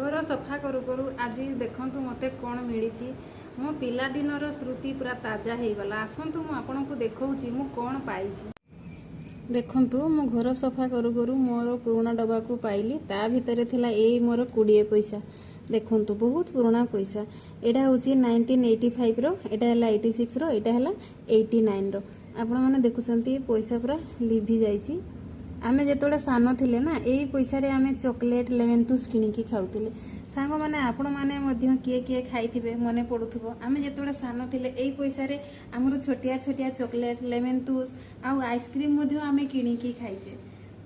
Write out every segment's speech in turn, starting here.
ଘର ସଫା କରୁ କରୁ ଆଜି ଦେଖନ୍ତୁ ମୋତେ କ'ଣ ମିଳିଛି। ମୋ ପିଲାଦିନର ସ୍ମୃତି ପୁରା ତାଜା ହେଇଗଲା। ଆସନ୍ତୁ, ମୁଁ ଆପଣଙ୍କୁ ଦେଖାଉଛି ମୁଁ କ'ଣ ପାଇଛି। ଦେଖନ୍ତୁ, ମୁଁ ଘର ସଫା କରୁ କରୁ ମୋର ପୁରୁଣା ଡବାକୁ ପାଇଲି। ତା ଭିତରେ ଥିଲା ଏଇ ମୋର 20 ପଇସା। ଦେଖନ୍ତୁ, ବହୁତ ପୁରୁଣା ପଇସା। ଏଇଟା ହେଉଛି 1985ର, ଏଇଟା ହେଲା 86ର, ଏଇଟା ହେଲା 89ର। ଆପଣମାନେ ଦେଖୁଛନ୍ତି, ପଇସା ପୁରା ଲିଭି ଯାଇଛି। ଆମେ ଯେତେବେଳେ ସାନ ଥିଲେ ନା, ଏଇ ପଇସାରେ ଆମେ ଚକୋଲେଟ୍, ଲେମନ୍ ତୁସ୍ କିଣିକି ଖାଉଥିଲେ। ସାଙ୍ଗମାନେ, ଆପଣମାନେ ମଧ୍ୟ କିଏ କିଏ ଖାଇଥିବେ, ମନେ ପଡ଼ୁଥିବ। ଆମେ ଯେତେବେଳେ ସାନ ଥିଲେ, ଏଇ ପଇସାରେ ଆମର ଛୋଟିଆ ଛୋଟିଆ ଚକୋଲେଟ୍, ଲେମନ୍ ତୁସ୍ ଆଉ ଆଇସ୍କ୍ରିମ୍ ମଧ୍ୟ ଆମେ କିଣିକି ଖାଇଛେ।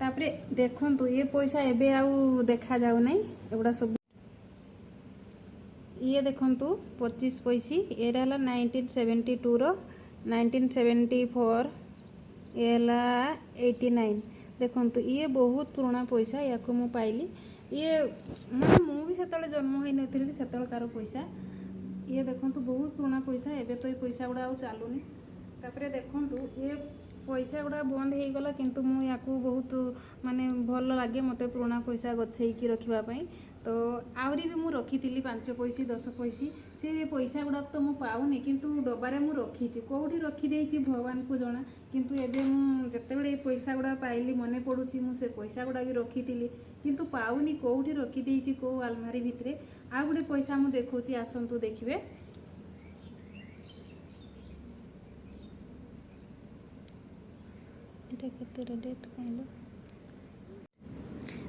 ତାପରେ ଦେଖନ୍ତୁ, ଏ ପଇସା ଏବେ ଆଉ ଦେଖାଯାଉନାହିଁ ଏଗୁଡ଼ା ସବୁ। ଇଏ ଦେଖନ୍ତୁ, 25 ପଇସି। ଏଇଟା ହେଲା 1972ର, 1974, ଇଏ ହେଲା 89। ଦେଖନ୍ତୁ, ଇଏ ବହୁତ ପୁରୁଣା ପଇସା। ୟାକୁ ମୁଁ ପାଇଲି। ଇଏ ମାନେ ମୁଁ ବି ସେତେବେଳେ ଜନ୍ମ ହେଇନଥିଲି, ସେତେବେଳକାର ପଇସା। ଇଏ ଦେଖନ୍ତୁ, ବହୁତ ପୁରୁଣା ପଇସା। ଏବେ ତ ଏଇ ପଇସା ଗୁଡ଼ା ଆଉ ଚାଲୁନି। ତାପରେ ଦେଖନ୍ତୁ, ଇଏ ପଇସା ଗୁଡ଼ା ବନ୍ଦ ହେଇଗଲା, କିନ୍ତୁ ମୁଁ ୟାକୁ ବହୁତ ମାନେ ଭଲ ଲାଗେ ମୋତେ ପୁରୁଣା ପଇସା ଗଛେଇକି ରଖିବା ପାଇଁ। ତ ଆହୁରି ବି ମୁଁ ରଖିଥିଲି 5 ପଇସି, 10 ପଇସି। ସେ ପଇସା ଗୁଡ଼ାକ ତ ମୁଁ ପାଉନି, କିନ୍ତୁ ଡବାରେ ମୁଁ ରଖିଛି। କେଉଁଠି ରଖିଦେଇଛି ଭଗବାନଙ୍କୁ ଜଣା। କିନ୍ତୁ ଏବେ ମୁଁ ଯେତେବେଳେ ଏ ପଇସା ଗୁଡ଼ା ପାଇଲି, ମନେ ପଡ଼ୁଛି ମୁଁ ସେ ପଇସା ଗୁଡ଼ା ବି ରଖିଥିଲି, କିନ୍ତୁ ପାଉନି, କେଉଁଠି ରଖିଦେଇଛି, କେଉଁ ଆଲମାରି ଭିତରେ। ଆଉ ଗୋଟେ ପଇସା ମୁଁ ଦେଖାଉଛି, ଆସନ୍ତୁ ଦେଖିବେ। ଏଇଟା କେତେର ଡେଟ୍ କହିଲ?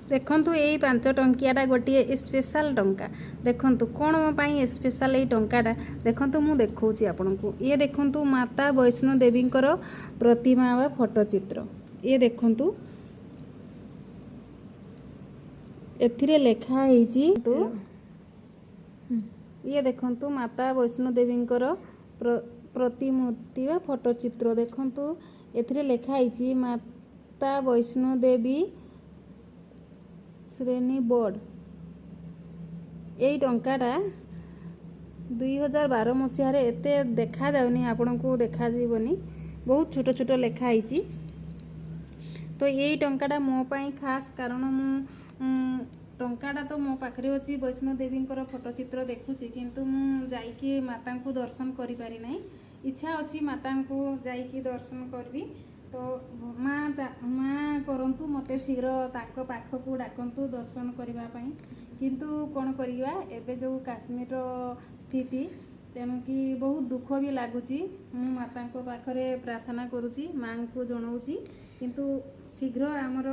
ଦେଖନ୍ତୁ, ଏଇ 5 ଟଙ୍କିଆଟା ଗୋଟିଏ ସ୍ପେଶାଲ ଟଙ୍କା। ଦେଖନ୍ତୁ, କ'ଣ ମୋ ପାଇଁ ସ୍ପେଶାଲ ଏଇ ଟଙ୍କାଟା? ଦେଖନ୍ତୁ, ମୁଁ ଦେଖାଉଛି ଆପଣଙ୍କୁ। ଇଏ ଦେଖନ୍ତୁ, ମାତା ବୈଷ୍ଣୋ ଦେବୀଙ୍କର ପ୍ରତିମା ବା ଫଟୋଚିତ୍ର। ଇଏ ଦେଖନ୍ତୁ, ଏଥିରେ ଲେଖା ହେଇଛି। ଇଏ ଦେଖନ୍ତୁ, ମାତା ବୈଷ୍ଣୋ ଦେବୀଙ୍କର ପ୍ରତିମୂର୍ତ୍ତି ବା ଫଟୋଚିତ୍ର। ଦେଖନ୍ତୁ, ଏଥିରେ ଲେଖା ହେଇଛି ମାତା ବୈଷ୍ଣୋ ଦେବୀ ଶ୍ରେଣୀ ବୋର୍ଡ଼। ଏଇ ଟଙ୍କାଟା 2012 ମସିହାରେ। ଏତେ ଦେଖାଯାଉନି ଆପଣଙ୍କୁ, ଦେଖାଯିବନି, ବହୁତ ଛୋଟ ଛୋଟ ଲେଖା ହେଇଛି। ତ ଏଇ ଟଙ୍କାଟା ମୋ ପାଇଁ ଖାସ୍, କାରଣ ମୁଁ ଟଙ୍କାଟା ତ ମୋ ପାଖରେ ଅଛି, ବୈଷ୍ଣୋ ଦେବୀଙ୍କର ଫଟୋଚିତ୍ର ଦେଖୁଛି, କିନ୍ତୁ ମୁଁ ଯାଇକି ମାତାଙ୍କୁ ଦର୍ଶନ କରିପାରି ନାହିଁ। ଇଚ୍ଛା ଅଛି ମାତାଙ୍କୁ ଯାଇକି ଦର୍ଶନ କରିବି। ତ ମା କରନ୍ତୁ, ମୋତେ ଶୀଘ୍ର ତାଙ୍କ ପାଖକୁ ଡାକନ୍ତୁ ଦର୍ଶନ କରିବା ପାଇଁ। କିନ୍ତୁ କ'ଣ କରିବା, ଏବେ ଯେଉଁ କାଶ୍ମୀରର ସ୍ଥିତି, ତେଣୁକି ବହୁତ ଦୁଃଖ ବି ଲାଗୁଛି। ମୁଁ ମାତାଙ୍କ ପାଖରେ ପ୍ରାର୍ଥନା କରୁଛି, ମାଙ୍କୁ ଜଣାଉଛି, କିନ୍ତୁ ଶୀଘ୍ର ଆମର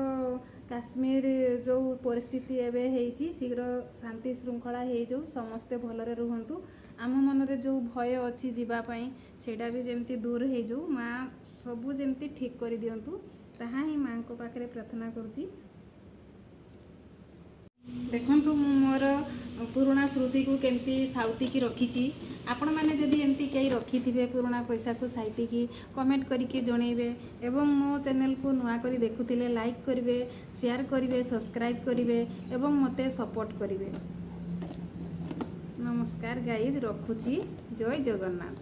କାଶ୍ମୀର ଯେଉଁ ପରିସ୍ଥିତି ଏବେ ହେଇଛି, ଶୀଘ୍ର ଶାନ୍ତି ଶୃଙ୍ଖଳା ହେଇଯାଉ, ସମସ୍ତେ ଭଲରେ ରୁହନ୍ତୁ। ଆମ ମନରେ ଯେଉଁ ଭୟ ଅଛି ଯିବା ପାଇଁ, ସେଇଟା ବି ଯେମିତି ଦୂର ହେଇଯାଉ, ମା ସବୁ ଯେମିତି ଠିକ୍ କରିଦିଅନ୍ତୁ, ତାହା ହିଁ ମାଙ୍କ ପାଖରେ ପ୍ରାର୍ଥନା କରୁଛି। ଦେଖନ୍ତୁ, ମୁଁ ମୋର ପୁରୁଣା ସ୍ମୃତିକୁ କେମିତି ସାଉତିକି ରଖିଛି। ଆପଣମାନେ ଯଦି ଏମିତି କେହି ରଖିଥିବେ ପୁରୁଣା ପଇସାକୁ ସାଇତିକି, କମେଣ୍ଟ କରିକି ଜଣେଇବେ। ଏବଂ ମୋ ଚ୍ୟାନେଲକୁ ନୂଆ କରି ଦେଖୁଥିଲେ ଲାଇକ୍ କରିବେ, ସେୟାର କରିବେ, ସବସ୍କ୍ରାଇବ୍ କରିବେ ଏବଂ ମୋତେ ସପୋର୍ଟ କରିବେ। ନମସ୍କାର ଗାଇଜ୍, ରଖୁଛି। ଜୟ ଜଗନ୍ନାଥ।